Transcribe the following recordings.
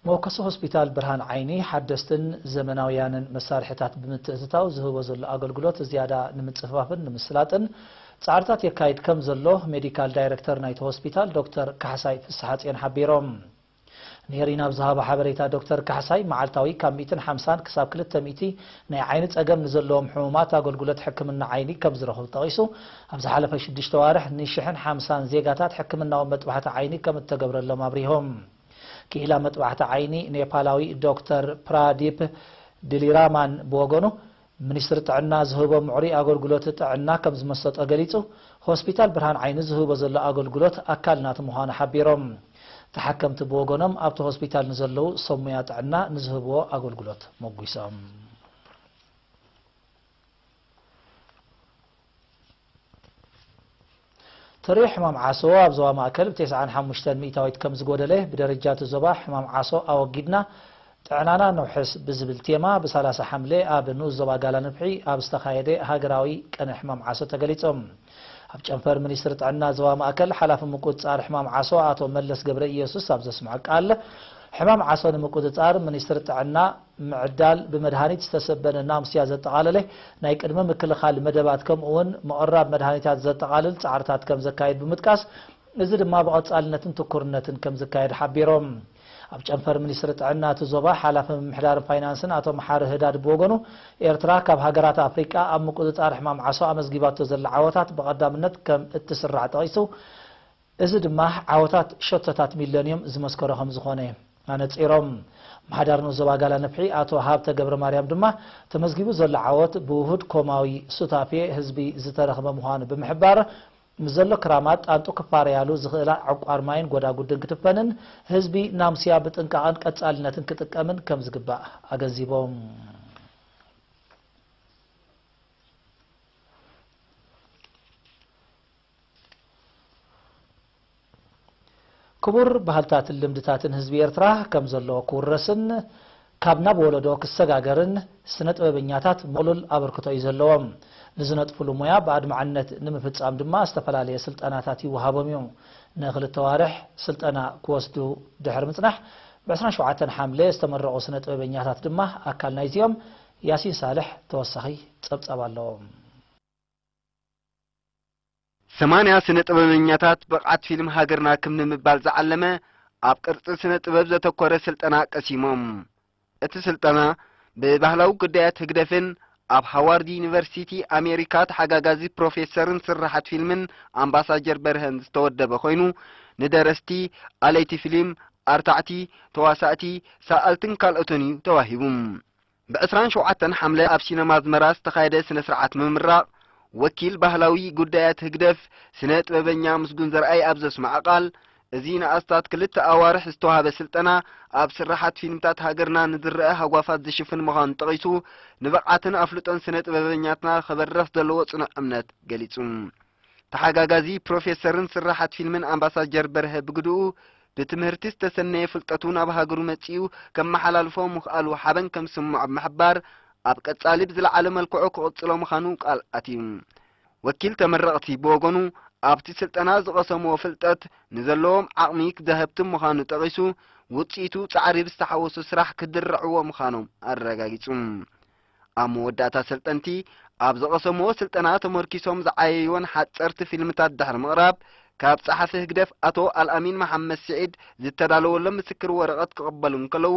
መወከሲ ሆስፒታል ብርሃን ዓይኒ ሓደስትን ዘመናውያንን መሳርሕታት ብምትእትታው ዝህቦ ዘሎ ኣገልግሎት ዝያዳ ንምጽፍፋፍን ንምስላጥን ጻዕርታት የካይድ ከም ዘሎ ሜዲካል ዳይረክተር ናይቲ ሆስፒታል ዶክተር ካሕሳይ ፍስሓጽዮን ሓቢሮም። ንኤሪና ኣብ ዝሃቦ ሓበሬታ ዶክተር ካሕሳይ፣ መዓልታዊ ካብ ሚእትን ሓምሳን ክሳብ ክልተ ሚእቲ ናይ ዓይኒ ጸገም ንዘለዎም ሕሙማት ኣገልግሎት ሕክምና ዓይኒ ከም ዝረኽቡ ጠቒሱ፣ ኣብ ዝሓለፈ ሽዱሽተ ዋርሕ ንሽሕን ሓምሳን ዜጋታት ሕክምናዊ መጥባሕቲ ዓይኒ ከም እተገብረሎም ኣብሪሆም። ክኢላ መጥባሕቲ ዓይኒ ኔፓላዊ ዶክተር ፕራዲፕ ድሊራማን ብወገኑ፣ ሚኒስትሪ ጥዕና ዝህቦ ምዕሩይ ኣገልግሎት ጥዕና ከም ዝመሰጦ ገሊጹ፣ ሆስፒታል ብርሃን ዓይኒ ዝህቦ ዘሎ ኣገልግሎት ኣካል ናቲ ምዃኑ ሓቢሮም። ተሓከምቲ ብወገኖም ኣብቲ ሆስፒታል ንዘለዉ ሰብ ሙያ ጥዕና ንዝህብዎ ኣገልግሎት ሞጒሶም። ተሪር ሕማም ዓሶ ኣብ ዞባ ማእከል ብ ተስዓን ሓሙሽተን ሚእታዊት ከም ዝጎደለ ብደረጃ እቲ ዞባ ሕማም ዓሶ ኣወጊድና ጥዕናና ነውሕስ ብዝብል ቴማ ብ ሰላሳ ሓምለ ኣብ ንኡስ ዞባ ጋላንፍሒ ኣብ ዝተኻየደ ሃገራዊ ቀነ ሕማም ዓሶ ተገሊጾም። ኣብ ጨንፈር ሚኒስትሪ ጥዕና ዞባ ማእከል ሓላፊ ምቁጽጻር ሕማም ዓሶ ኣቶ መለስ ገብረ ኢየሱስ ኣብ ዘስምዖ ቃል፣ ሕማም ዓሶ ንምቁጽጻር ሚኒስትሪ ጥዕና ምዕዳል ብመድሃኒት ዝተሰበነ ናምስያ ዘጠቓለለ ናይ ቅድመ ምክልኻል መደባት ከምኡ እውን ምቕራብ መድሃኒታት ዘጠቓልል ጻዕርታት ከም ዘካየድ ብምጥቃስ፣ እዚ ድማ ብቐጻልነትን ትኩርነትን ከም ዝካየድ ሓቢሮም። ኣብ ጨንፈር ሚኒስትሪ ጥዕና እቲ ዞባ ሓላፊ ምምሕዳርን ፋይናንስን ኣቶ መሓሪ ህዳድ ብወገኑ፣ ኤርትራ ካብ ሃገራት ኣፍሪቃ ኣብ ምቁጽጻር ሕማም ዓሶ ኣመዝጊባቶ ዘላ ዓወታት ብቐዳምነት ከም እትስራዕ ጠቒሱ፣ እዚ ድማ ዓወታት ሸቶታት ሚለንዮም ዝመስከሮ ከም ዝኾነ ኣነጺሮም። ኣመሓዳሪ ንኡስ ዞባ ጋላንፍሒ ኣቶ ሃብተ ገብረ ማርያም ድማ፣ ተመዝጊቡ ዘሎ ዓወት ብውሁድ ኮማዊ ሱታፌ ህዝቢ ዝተረኽበ ምዃኑ ብምሕባር፣ ምስ ዘሎ ክራማት ጣንጡ ክፋረያሉ ዝኽእላ ዕቋር ማይን ጎዳጉድን ክትፈንን፣ ህዝቢ ናምስያ ብጥንቃቐን ቀጻልነትን ክጥቀምን ከም ዝግባእ ኣገንዚቦም። ክቡር ባህልታትን ልምድታትን ህዝቢ ኤርትራ ከም ዘሎ ክውረስን ካብ ናብ ወለዶ ክሰጋገርን ስነ ጥበበኛታት ምቕሉል ኣበርክቶ እዩ ዘለዎም። ንዝነጥፉሉ ሞያ ብኣድማዕነት ንምፍጻም ድማ ዝተፈላለየ ስልጠናታት ይወሃቦም እዩ። ንክልተ ዋርሕ ስልጠና ክወስዱ ድሕሪ ምጽናሕ፣ ብ ዕስራን ሸውዓተን ሓምለ ዝተመረቑ ስነ ጥበበኛታት ድማ ኣካል ናይዚኦም። ያሲን ሳልሕ ተወሳኺ ጸብጻብ ኣለዎ። ሰማንያ ስነ ጥበበኛታት ብቕዓት ፊልም ሃገርና ክም ንምባል ዝዓለመ ኣብ ቅርጺ ስነ ጥበብ ዘተኮረ ስልጠና ቀሲሞም። እቲ ስልጠና ብባህላዊ ጉዳያት ህግደፍን ኣብ ሃዋርድ ዩኒቨርሲቲ ኣሜሪካ ተሓጋጋዚ ፕሮፌሰርን ስራሓት ፊልምን ኣምባሳጀር በርሀን ዝተወደበ ኮይኑ፣ ንደረስቲ፣ ኣለይቲ ፊልም፣ ኣርታዕቲ፣ ተዋሳእቲ፣ ሰኣልትን ካልኦትን እዩ ተዋሂቡ። ብ ዕስራን ሸውዓተን ሓምለ ኣብ ሲነማ ኣዝመራ ዝተኻየደ ስነ ስርዓት ምምራቕ፣ ወኪል ባህላዊ ጉዳያት ህግደፍ ስነ ጥበበኛ ምስጉን ዘርኣይ ኣብ ዘስምዖ ቃል፣ እዚ ንኣስታት ክልተ ኣዋርሕ ዝተዋህበ ስልጠና ኣብ ስራሓት ፊልምታት ሃገርና ንዝረኣ ሃጓፋት ዝሽፍን ምዃኑ ጠቒሱ፣ ንብቕዓትን ኣፍልጦን ስነ ጥበበኛትና ከበርኽ ዘለዎ ጽኑዕ እምነት ገሊጹ። ተሓጋጋዚ ፕሮፌሰርን ስራሓት ፊልምን ኣምባሳጀር በርሀ ብግድኡ፣ ብትምህርቲ ዝተሰነየ ፍልጠቱ ናብ ሃገሩ መጺኡ ከመሓላልፎ ምኽኣሉ ሓበን ከም ዝስምዖ ብምሕባር፣ ኣብ ቀጻሊ ብዝለዓለ መልክዑ ክቕጽሎ ምዃኑ ቃል ኣትዩ። ወኪል ተመረቕቲ ብወገኑ፣ ኣብቲ ስልጠና ዝቐሰምዎ ፍልጠት ንዘለዎም ዓቕሚ ዘሀብትም ምዃኑ ጠቒሱ፣ ውጽኢቱ ጻዕሪ ብዝተሓወሶ ስራሕ ክድርዕዎ ምዃኖም ኣረጋጊጹ። ኣብ መወዳእታ ሰልጠንቲ ኣብ ዝቐሰምዎ ስልጠና ተመርኪሶም ዝዓየይዎን ሓጸርቲ ፊልምታት ድሕሪ ምቕራብ፣ ካብ ጸሓፊ ህግደፍ ኣቶ ኣልኣሚን መሓመድ ስዒድ ዝተዳለወሎም ምስክር ወረቐት ክቕበሉ እንከለዉ፣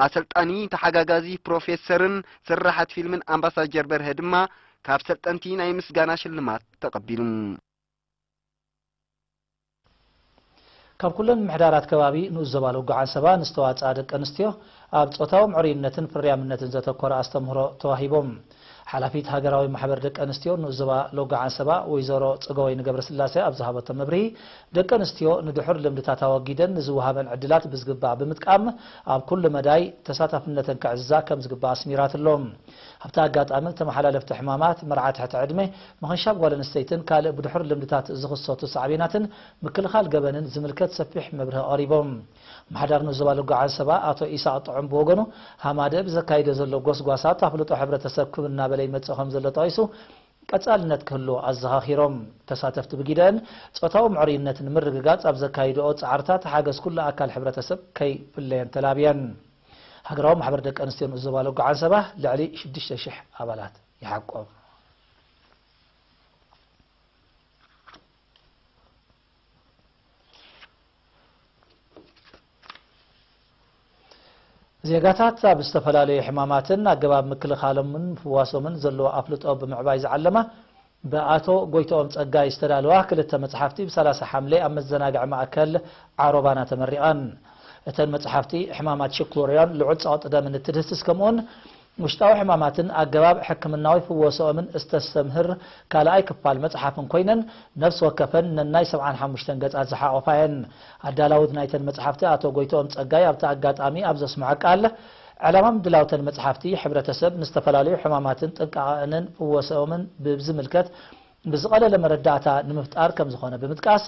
ኣሰልጣኒ ተሓጋጋዚ ፕሮፌሰርን ስራሓት ፊልምን ኣምባሳጀር በርሀ ድማ ካብ ሰልጠንቲ ናይ ምስጋና ሽልማት ተቐቢሉ። ካብ ኩለን ምሕዳራት ከባቢ ንኡስ ዞባ ሎጎ ዓንሰባ ንዝተዋፅኣ ደቂ ኣንስትዮ ኣብ ፆታዊ ምዕሩይነትን ፍርያምነትን ዘተኮረ ኣስተምህሮ ተዋሂቦም። ሓላፊት ሃገራዊ ማሕበር ደቂ ኣንስትዮ ንኡስ ዞባ ሎጎ ዓንሰባ ወይዘሮ ፅገወይኒ ገብረስላሴ ኣብ ዝሃበቶ መብርሂ፣ ደቂ ኣንስትዮ ንድሑር ልምድታት ኣወጊደን ንዝወሃበን ዕድላት ብዝግባእ ብምጥቃም ኣብ ኩሉ መዳይ ተሳታፍነተን ከዕዝዛ ከም ዝግባእ ኣስሚራትሎም። ኣብቲ ኣጋጣሚ ተመሓላለፍቲ ሕማማት፣ መርዓ ትሕቲ ዕድመ፣ ምኽንሻብ ጓል ኣንስተይትን ካልእ ብድሑር ልምድታት ዝኽሰቱ ሳዕቤናትን ምክልኻል ገበንን ዝምልከት ሰፊሕ መብርሂ ኣቕሪቦም። ኣመሓዳሪ ንኡስ ዞባ ሎጎ ዓንሰባ ኣቶ ኢሳቕ ጥዑም ብወገኑ፣ ሃማደ ብዘካይዶ ዘሎ ጎስጓሳት ኣፍልጦ ሕብረተሰብ ክብ እናበለ ይመጽእ ከም ዘሎ ጠቒሱ፣ ቀጻልነት ክህልዎ ኣዘኻኺሮም። ተሳተፍቲ ብጊደአን ጾታዊ ምዕሩይነት ንምርግጋጽ ኣብ ዘካይድኦ ጻዕርታት ሓገዝ ኩሉ ኣካል ሕብረተሰብ ከይፍለየን ተላብየን። ሃገራዊ ማሕበር ደቂ ኣንስትዮ ንኡስ ዞባ ሎጎ ዓንሰባ ልዕሊ ሽዱሽተ ሽሕ ኣባላት ይሓቆም። ዜጋታት ኣብ ዝተፈላለዩ ሕማማትን ኣገባብ ምክልኻሎምን ምፍዋሶምን ዘለዎ ኣፍልጦ ብምዕባይ ዝዓለማ ብኣቶ ጎይትኦም ጸጋይ ዝተዳለዋ ክልተ መጽሓፍቲ ብ30 ሓምለ ኣብ መዘናግዒ ማእከል ዓሮባና ተመሪቐን። እተን መጽሓፍቲ ሕማማት ሽኮርያን ልዑል ጸቕጢ ደምን እትድህስስ ከምኡውን ውሽጣዊ ሕማማትን ኣገባብ ሕክምናዊ ፍወሶኦምን እስተስተምህር ካልኣይ ክፋል መጽሓፍን ኮይነን፣ ነፍሲ ወከፈን ነናይ ሰብዓን ሓሙሽተን ገጻት ዝሓቖፋ እየን። ኣዳላውት ናይተን መጽሓፍቲ ኣቶ ጎይትኦም ጸጋይ ኣብቲ ኣጋጣሚ ኣብ ዘስምዖ ቃል፣ ዕላማ ምድላውተን መጽሓፍቲ ሕብረተሰብ ንዝተፈላለዩ ሕማማትን ጥንቃቐንን ፍወሶኦምን ብዝምልከት ብዝቐለለ መረዳእታ ንምፍጣር ከም ዝኾነ ብምጥቃስ፣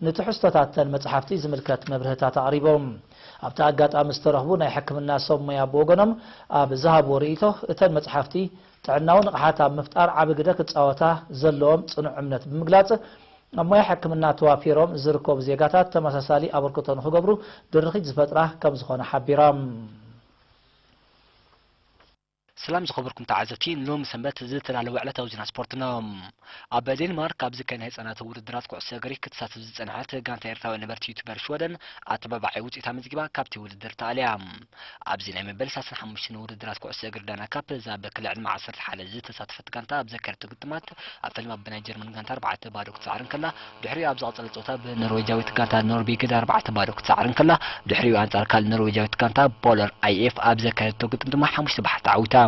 ንትሕዝቶታተን መጽሓፍቲ ዝምልከት መብርህታት ኣቕሪቦም። ኣብቲ ኣጋጣሚ ዝተረኽቡ ናይ ሕክምና ሰብ ሞያ ብወገኖም ኣብ ዝሃብዎ ርእይቶ፣ እተን መጽሓፍቲ ጥዕናዊ ንቕሓት ኣብ ምፍጣር ዓቢ ግደ ክጻወታ ዘለዎም ጽኑዕ እምነት ብምግላጽ፣ ኣብ ሞያ ሕክምና ተዋፊሮም ዝርከቡ ዜጋታት ተመሳሳሊ ኣበርክቶ ንኽገብሩ ድርኺት ዝፈጥራ ከም ዝኾነ ሓቢሮም። ሰላም ዝኸበርኩም ተዓዘብቲ፣ ንሎሚ ሰንበት ዝተዳለወ ዕለታዊ ዜና ስፖርትና። ኣብ ዴንማርክ ኣብ ዝካየድ ናይ ህጻናት ውድድራት ኩዕሶ እግሪ ክትሳተፍ ዝጸንሐት ጋንታ ኤርትራውያን ነበርቲ ዩቱበር ሽወደን ኣተባባዒ ውጽኢት ኣመዝጊባ ካብቲ ውድድር ተኣልያ። ኣብዚ ናይ መበል ሰላሳን ሓሙሽተን ውድድራት ኩዕሶ እግሪ ዳና ካፕ እዛ ብክልል ዕድመ ዓሰርተ ሓደ ዝተሳተፈት ጋንታ ኣብ ዘካየደቶ ግጥማት ኣብ ፈለማ ብናይ ጀርመን ጋንታ ኣርባዕተ ባዶ ክትስዕር እንከላ፣ ድሕሪኡ ኣብ ዝቐጸለ ጸወታ ብኖርዌጃዊት ጋንታ ኖርቢግድ ኣርባዕተ ባዶ ክትስዕር እንከላ፣ ድሕሪኡ ኣንጻር ካልእ ኖርዌጃዊት ጋንታ ፖለር ኣይኤፍ ኣብ ዘካየደቶ ግጥም ድማ ሓሙሽተ ብሓ ተዓዊታ።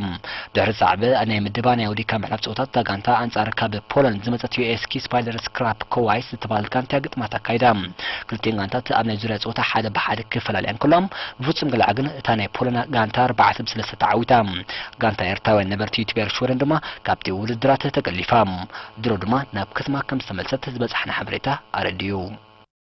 ድሕሪ ጻዕበ ናይ ምድባ ናይ ወዲካ ምሕላፍ ጸወታት እታ ጋንታ ኣንጻር ካብ ፖላንድ ዝመጸት ዩ ኤስ ኪ ስፓይደር ስክራፕ ኮዋይስ ዝተባህለት ጋንታ ግጥማት ኣካይዳ። ክልቲኤን ጋንታት ኣብ ናይ ዙርያ ጸወታ ሓደ ብሓደ ክፈላለያ እንከሎም፣ ብፍጹም ገላዕ ግን እታ ናይ ፖላንድ ጋንታ ኣርባዕተ ብ ሰለስተ ተዓዊታ። ጋንታ ኤርትራውያን ነበርቲ ዩቱበር ሽወደን ድማ ካብቲ ውድድራት ተገሊፋ። ድሮ ድማ ናብ ከተማ ከም ዝተመልሰት ዝበጻሕና ሓበሬታ ኣረድዩ።